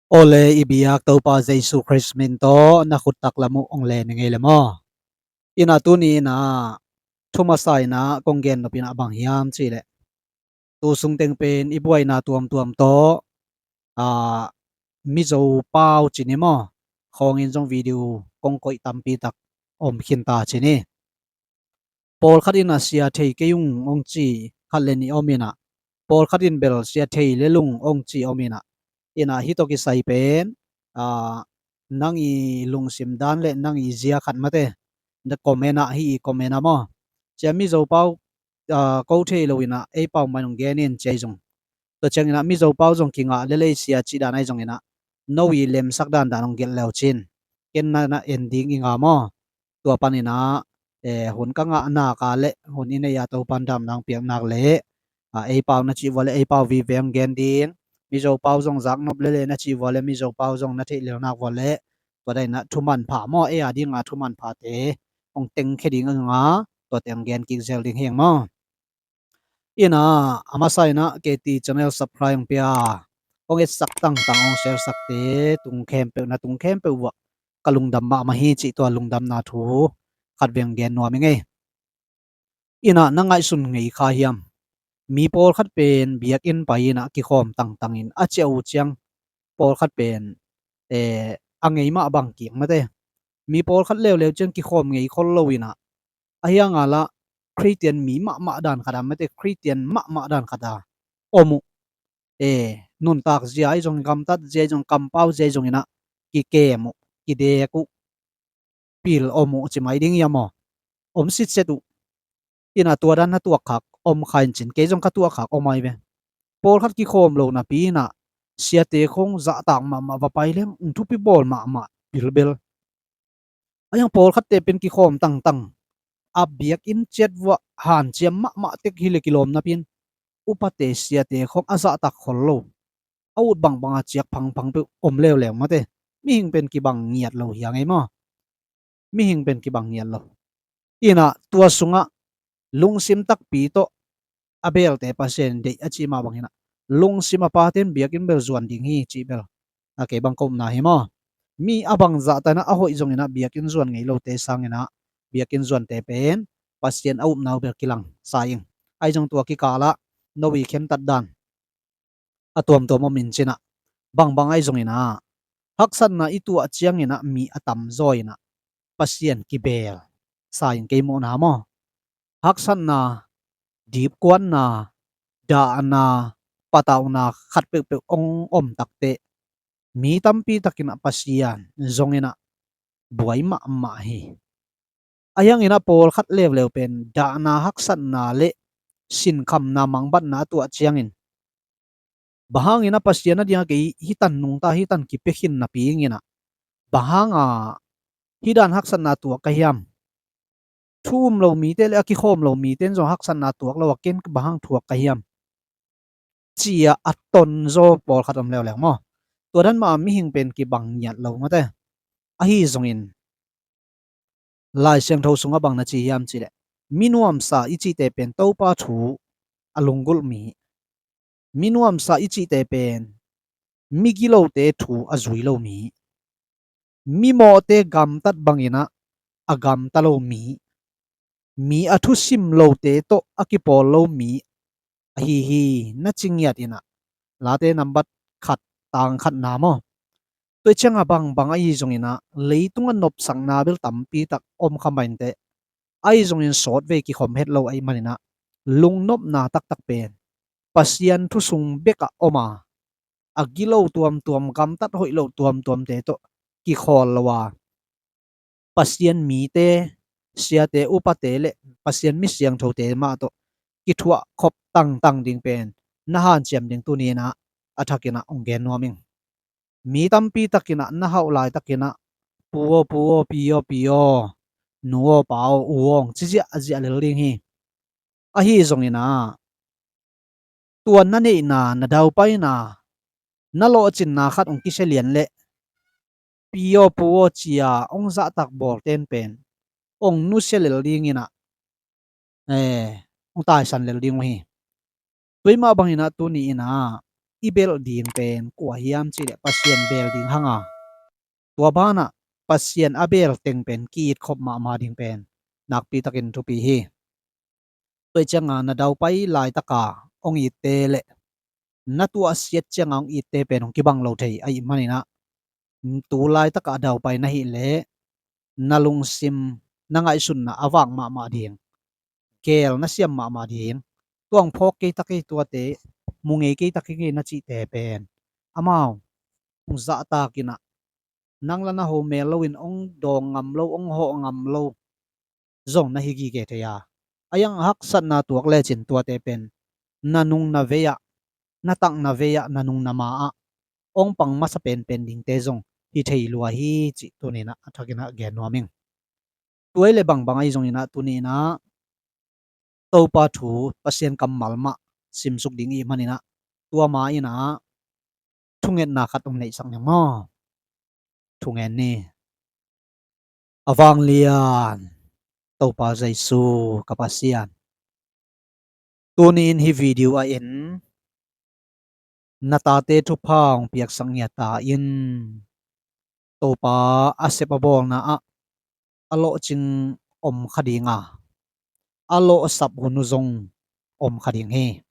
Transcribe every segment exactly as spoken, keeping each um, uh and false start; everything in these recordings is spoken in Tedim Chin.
Awle, i biak Topa Jesu Khrist min tawh na khut taklam uh hong len i ngei le maw? Inah tuni inah thu masa inah kong gen nop inah bang hiam cihleh, tu sung teng pen i buaina tuamtuam tawh, aa, Mizo pau ci ni maw, khawngin zong video kong koih tampi tak om khin ta ci ni. Pawlkhat inah sia thei kei ung hong ci khat le nih om inah, pawlkhat in bel sia thei lel ung hong ci om inah, inah hih tawh kisai pen, aa, nang i lungsim dan le nang i zia khat mate, na comment ah, hih i comment ah maw, sia Mizo pau, aa, ko thei lo inah ei pau mah in hong gen in ci ahi zong, tua ciang inah Mizo pau zong kingah lel ei sia cih dan ahi zong inah, no i lemsak dandan hong gelh le uh cin, ken na na en ding i nga maw? Tua pan inah, eh, hun ka ngah nak a le hun i neih a Topan damna hong piak nak le, ah, ei pau na cih vua le ei pau vive hong gen ding, Mizo pau zong zak nop lel e na cih vua le Mizo pau zong na theih lel nak vua le, tua dan inah thu manpha maw, ei a dinga thu manphate hong tengkhia ding a nga, tuate hong gen kik zel ding hi ing maw? Inah a masa inah K T channel subscribe hong pia, hong etsak tangtang, hong share sakte tung khempeuh, na tung khempeuh uah ka lungdam mahmah hi cih tua lungdamna thu khat veng gen nuam i ngei. Inah na ngaihsun ngei kha hiam? Mi pawlkhat pen biakinn pai inah kikhawm tangtang in a ciah uh ciang pawlkhat pen, eh, a ngei mah bang kik mate. Mi pawlkhat leuleu ciang kikhawm ngei khol lo inah, a hiang a lah Khristian mi mahmah dan khat a mate, Khristian mahmah dan khat a om uh. Eh, nuntak zia ahi zong, gamtat zia ahi zong, kampau zia ahi zong inah kikem uh, kidek uh, pil om uh ci mai ding hiam aw? Om sitset uh. Inah tua dan na tuak khak om kha in cin, kei zong ka tuak khak om ahi ve. Pawlkhat kikhawm lo napi inah siate khong zahtak mahmah, va pai leng thupi bawl mahmah bilbel. A hiang pawlkhatte pen kikhawm tangtang, a biakinn ciat vuah hanciam mahmah tek hi le kilawm napi in upate siate khong a zahtak khol lo, a ut bangbang a ciak phangphang peuh om leuleu mate. Mihing pen kibang ngiat lo hi a ngei maw? Mihing pen kibang ngiat lo. Inah tua sungah lungsim takpi tawh a belte Pasian deih a cih mah bang inah, lungsim a pate in biakinn bel zuan ding hi cih bel a kei bang ka upna hi maw? Mi a bangzah ta inah a hoih zong inah biakinn zuan ngei lote sang inah biakinn zuante pen Pasian a upna uh bel kilang sa ing. Ahi zong tua kikal ah no i khentat dan a tuamtuam om in cin ah, bangbang ahi zong inah haksatna i tuah ciang inah mi a tamzaw inah Pasian kibeel sa in kei muhna maw? Haksatna, dipkuatna, dahna, patauhna khat peuhpeuh hong om takteh mi tampi tak inah Pasian zong inah buai mahmah hi. A hiang inah pawlkhat leuleu pen dahna, haksatna le sinkhamna, mangbatna a tuah ciangin, bang hang inah Pasian a dingah kei hih tan nungta, hih tan kipia khin napi ing inah, bang hang a hih dan haksatna tuak ka hiam? Thu um lo mite le a kikhawm lo mite in zong haksatna tuak lo a, ken bang hang thuak ka hiam? Ci-a a tonzaw pawlkhat om leuleu maw? Tua dan mah a mihing pen kibang ngiat lo mate. Ahi zongin Lai Siangtho sungah bang na ci hiam cihleh, mi nuamsa i cihte pen Topa thu a lunggulh mi, mi nuamsa i cihte pen migilote thu a zui lo mi, mimawhte gamtat bang inah a gamta lo mi, mi a thusim lote tawh a kipawl lo mi ahi hi, na ci ngiat inah, Late nambat khat, tang khatna maw? Tua ciangah bangbang ahi zong inah leitung a nopsakna bel tampi tak om kha mah inteh, ahi zongin sawtvei kikhom het lo ahih man inah, lungnopna taktak pen Pasian thu sung bekah om a, a gilo tuamtuam, gamtat hoih lo tuamtuamte tawh kikhawl lo a, Pasian mite, siate, upate le Pasian mi siangthote mah tawh kithuah khop tangtang ding pen na hanciam ding tuni inah a thak inah hong gen nuam ing. Mi tampi tak inah na hauh laitak inah, pu aw, pu aw, pi aw, pi aw, nu aw, pa aw, u aw, hong ci ziahziah lel ding hi. Ahi zong inah tua na neihna, na daupaina, na lawhcinna khat hong kisia lian leh pi aw, pu aw ci-a hong zahtak bawlte in pen hong nusia lel ding inah, eh, hong taisan lel ding uh hi. Tua mah bang inah tuni inah i belh ding pen kua hiam cih leh Pasian bel ding hang a, tua banah Pasian a bel teng pen ki-it khop mahmah ding pen nakpi takin thupi hi. Tua ciangin na daupai laitaka hong itte le na tuahsiat ciangin hong itte pen hong kibang lo thei ahih manin ah, tu laitaka a daupai na hih leh na lungsim, na ngaihsutna a vak mahmah ding, gel na siam mahmah ding. Tua hong phawk kei ta kei, tuate mu ngei kei ta kei na cihte pen amau hong zahtak in ah, nang la na ho mel loin hong dawng ngam lo, hong hawh ngam lo zong na hi gige thei a, a iang haksatna tuak lecin tuate pen na nung na vei ah, na tak na vei ah, na nung na ma ah hong pang masa penpen dingte zong hi thei lua hi cih tuni-in ah a thakin ah gen nuam ing. Tua hi leh bangbang ahi zongin ah tuni-in ah Topa thu, Pasian kammal mah simsuk ding i hih manin ah, tua ma-in ah thungetna khat hong neihsak ni maw. Thungen ni. A vanglian Topa Jesu ka Pasian, tuni-in hih video ah in na tate thupha hong piaksak ngiat ta in. Topa, a sep a bawlna ah a lawhcing om kha ding a, a lawhsap hun uh zong om kha ding hi.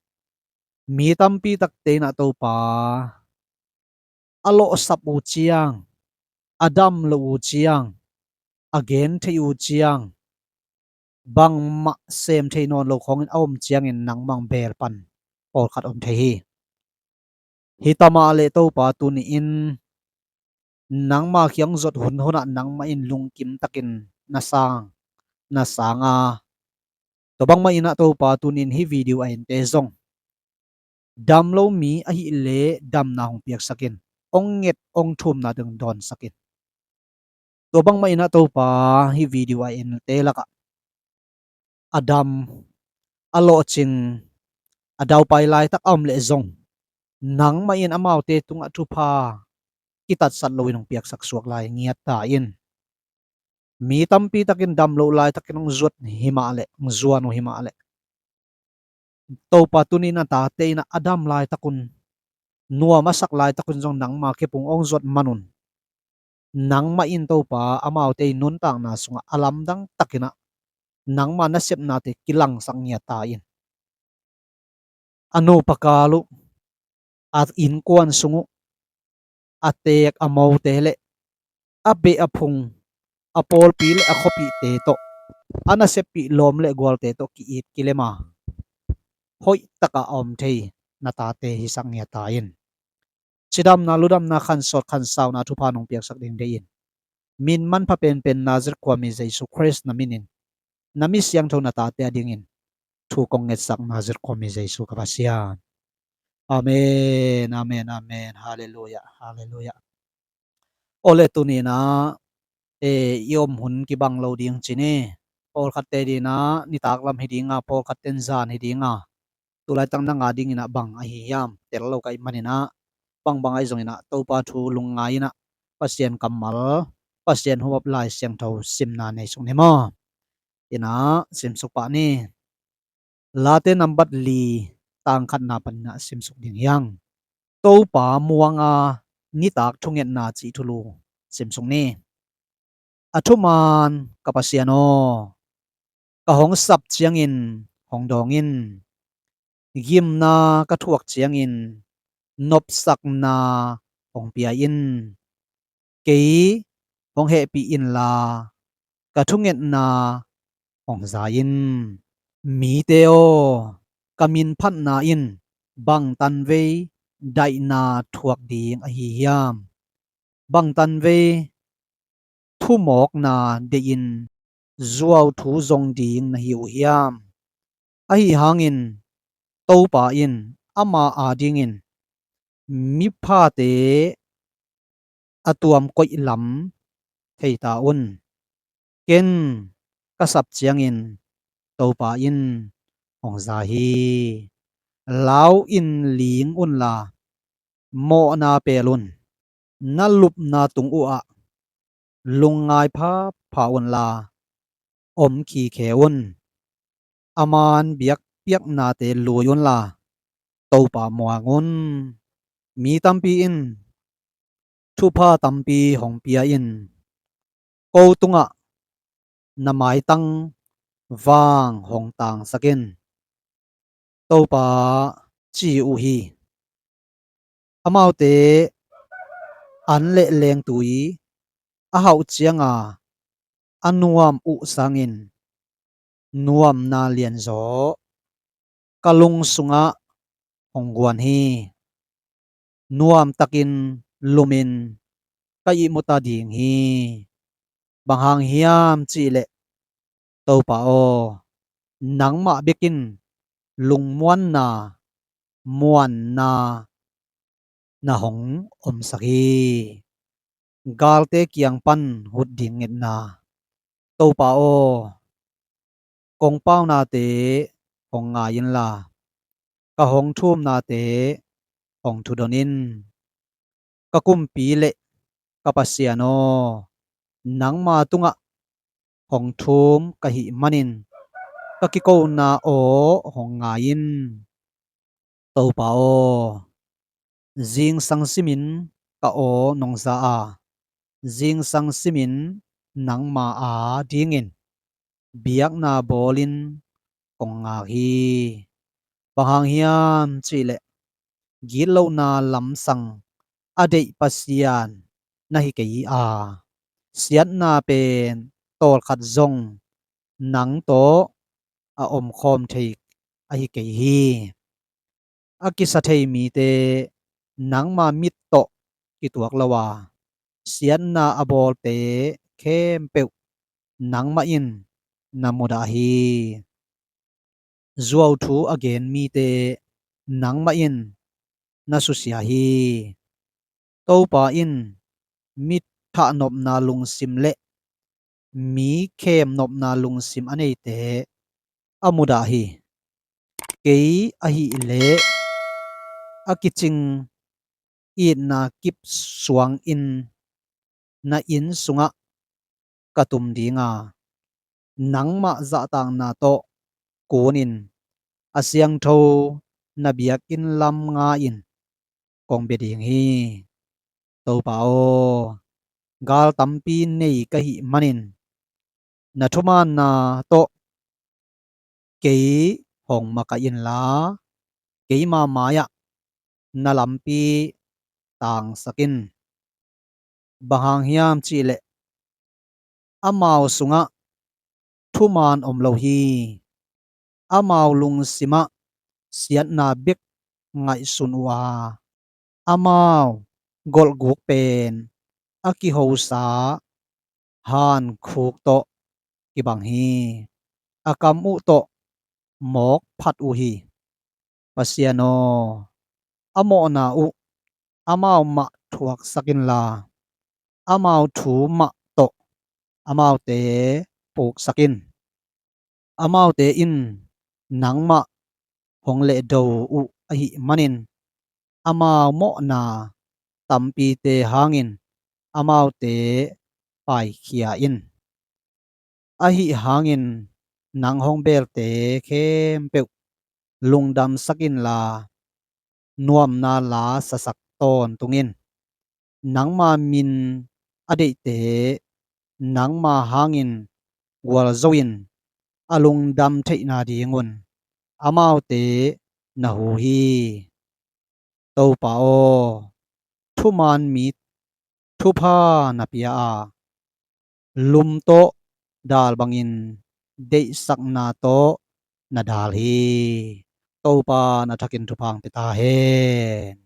Mi tampi takte in ah Topa, a lawhsap uh ciang, a dam loh uh ciang, a gentheih uh ciang, bangmah sem thei nawn lo khawngin a om ciangin nangmah hong beel pan pawlkhat om thei hi. Hi ta mah leh Topa, tuni-in nangma kiang zot hunhun ah nangmah in lungkim takin na sang, na sang a, tua bangmah in ah Topa, tuni-in hih video a ente zong dam lo mi ahih leh damna hong piaksak in, hong nget hong thumna ding dawnsak in. Tua bangmah in ah Topa, hih video a ente lakah a dam, a lawhcing, a daupai laitak a om leh zong nangmah in amaute tungah thupha kitatsat loin hong piaksak suak lai ngiat ta in. Mi tampi takin dam loh laitakin hong zuat hi mah leh, hong zuan uh hi mah leh, Topa, tuni-in na tate in ah a dam laitak un, nuam a sak laitak un zong nangma kep ung hong zuat man un, nangmah in Topa, amaute i nuntakna sungah a lamdang takin ah nangma nasepnate kilangsak ngiat ta in. A nupa kal uh, a innkuan sung uh, a teek a mote le a beh a phung, a pawlpi le a khuapihte tawh, a naseppih lawm le gualte tawh ki-it kilem a, hoih takah a om thei na tate hisak ngiat ta in. Cidamna, ludamna, khansawt khansauna thupha nong piaksak ding deih in. Min manpha penpen Nazareth khuami Jesu Khrist na minin, na mi siangtho na tate adingin thu kong ngetsak Nazareth khuami Jesu ka Pasian. Amen, amen, amen. Halleluiah, halleluiah. Awle, tuni-in ah, eh, i om hun kibang lo ding ci ni. Pawlkhatte dingin ah nitak lam hi ding a, pawlkhatte in zan hi ding a. Tulaitak nang adingin ah bang ahi hiam tel lo ka hih manin ah, bangbang ahi zongin ah Topa thu lungngai in ah, Pasian kammal, Pasian hopap Lai Siangtho simna nei suk ni maw. In ah simsuk pah ni. Late nambat li, tang khatna panin ah simsuk ding hi hang. Topa muanga nitak thungetna cih thulu simsuk ni. A thuman ka Pasian aw, ka hong sap ciangin hong dawng in. Gimna ka thuak ciangin nopsakna hong pia in. Kei hong hehpih inla, ka thungetna hong za in. Mite aw, ka minphatna in bang tanvei daihna thuak ding ahi hiam? Bang tanvei thumawkna deihin zuauthu zong ding na hi uh hiam? Ahi hangin Topa in ama adingin miphate a tuam koih lam thei ta un. Ken ka sap ciangin Topa in hong za hi. Lau in ling unla, mawhna pel un. Na lupna tung uhah lungngai phapha unla, om khikhe un. A man biakpiaknate lui unla, Topa muang un. Mi tampi in thupha tampi hong pia in, ko tungah na maitang vang hong tangsak in, Topa ci uh hi. Amaute an le lengtui a hauh cianga a nuam uh sangin nuamna lianzaw ka lung sungah hong guan hi. Nuamtakin lumin ka ihmu ta ding hi. Bang hang hiam cihleh, Topa aw, nangmah bekin lungmuanna, muanna na hong omsak hi. Galte kiang pan hut ding ngetna, Topa aw, kong paunate hong ngai inla, ka hong thumnate hong thudon in. Ka kumpi le ka Pasian aw, nangma tungah hong thum ka hih manin ka kikona aw hong ngai in. Topa aw, zingsang simin ka aw nong za a, zingsang simin nangma a dingin biakna bawlin kong ngak hi. Bang hang hiam cihleh, gitlohna lamsang a deih Pasian na hi kei a, siatna pen tawlkhat zong nang tawh a omkhawm thei ahi kei hi. A kisa thei mite nangma mit tawh kituak lo a, siatna a bawlte khempeuh nangmah in na mudah hi. Zuauthu a gen mite nangmah in na susia hi. Topa in mi thahnopna lungsim le mi khemnopna lungsim a neite a mudah hi. Kei ahih leh a kicing itna kip suangin na inn sungah ka tum ding a, nangmah zahtakna tawh kunin a siangtho na biakinn lam nga-in kong bia ding hi. Topa aw, gal tampi nei ka hih manin na thumaanna tawh kei hong makaih inla, keima mai-ah na lampi tangsak in. Bang hang hiam cihleh, amau sungah thumaan om lo hi. Amau lungsimah siatna bek ngaihsun uh a, amau golhguk pen a kihosa hankhuk tawh kibang hi. A kam uh tawh mawk phat uh hi. Pasian aw, a mawhna uh amau mah thuaksak inla, amau thu mah tawh amaute puksak in. Amaute in nangmah hong lehdo uh ahih manin, amau mawhna tampite hangin amaute paikhia in. Ahi hangin nang hong belte khempeuh lungdamsak inla, nuamna la sasak tawntung in. Nangma min a deihte nangma hangin gualzo in a lungdam theihna dingun amaute na hu hi. Topa aw, thumaan mi thupha na pia a, lum tawh dal bangin deihsakna tawh na dal hi. Topa na thakin thupha hong pia ta hen.